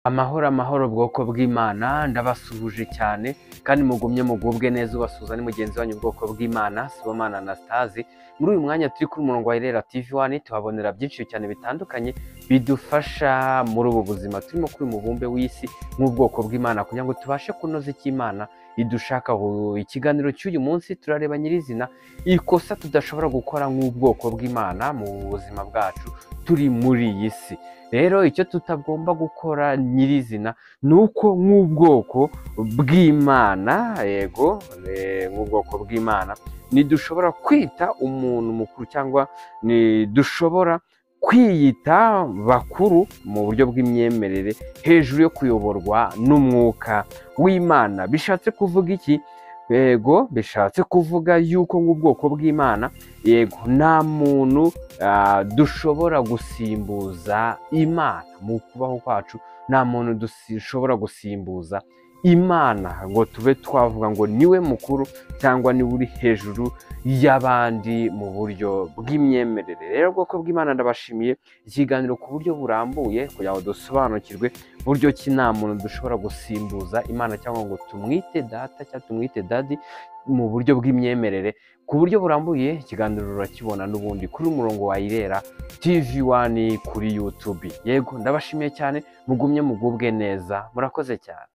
Amahoro amahoro bwoko bw'Imana, ndabasuhuje cyane kandi mugumye mugubwe neza. Ubasuhuza ni mugenzi wanyu ubwoko bw'Imana, Sibomana Anastase. Muri uyu mwanya turi kuri umurongo wa Irera TV 1 tuhabonera byinshi cyane bitandukanye bidufasha muri ubu buzima turimo kuri mubumbe w'isi nk'ubwoko bw'Imana, kugira ngo tubashe kunoza icyo Imana idushakaho. Ikiganiro cy'uyu munsi turareba nyirizina ikosa tudashobora gukora nk'ubwoko bw'Imana mu buzima bwacu turi muri iyi si. Rero icyo tutagomba gukora nyirizina ni uko nk'ubwoko bw'Imana, yego, nk'ubwoko bw'Imana ntidushobora kwita umuntu mukuru cyangwa ntidushobora kwiyita bakuru mu buryo bw'imyemerere hejuru yo kuyoborwa n'umwuka w'Imana. Bishatse kuvuga iki? Yego, bishatse kuvuga yuko nk'ubwoko bw'Imana, yego, nta muntu dushobora gusimbuza Imana mu kubaho kwacu. Nta muntu dushobora gusimbuza Imana ngo tube twavuga ngo niwe mukuru cyangwa niwe uri hejuru y'abandi mu buryo bw'imyemerere. Rero ubwoko bw'Imana, ndabashimiye ikiganiro ku buryo burambuye kugira ngo dusobanukirwe buryo ki nta muntu dushobora gusimbuza Imana cyangwa ngo tumwite data cyangwa tumwite daddy mu buryo bw'imyemerere. Ku buryo burambuye ikiganiro urakibona n'ubundi kuri umurongo wa Irera TV 1 kuri YouTube. Yego, ndabashimiye cyane, mugumye mugubwe neza, murakoze cyane.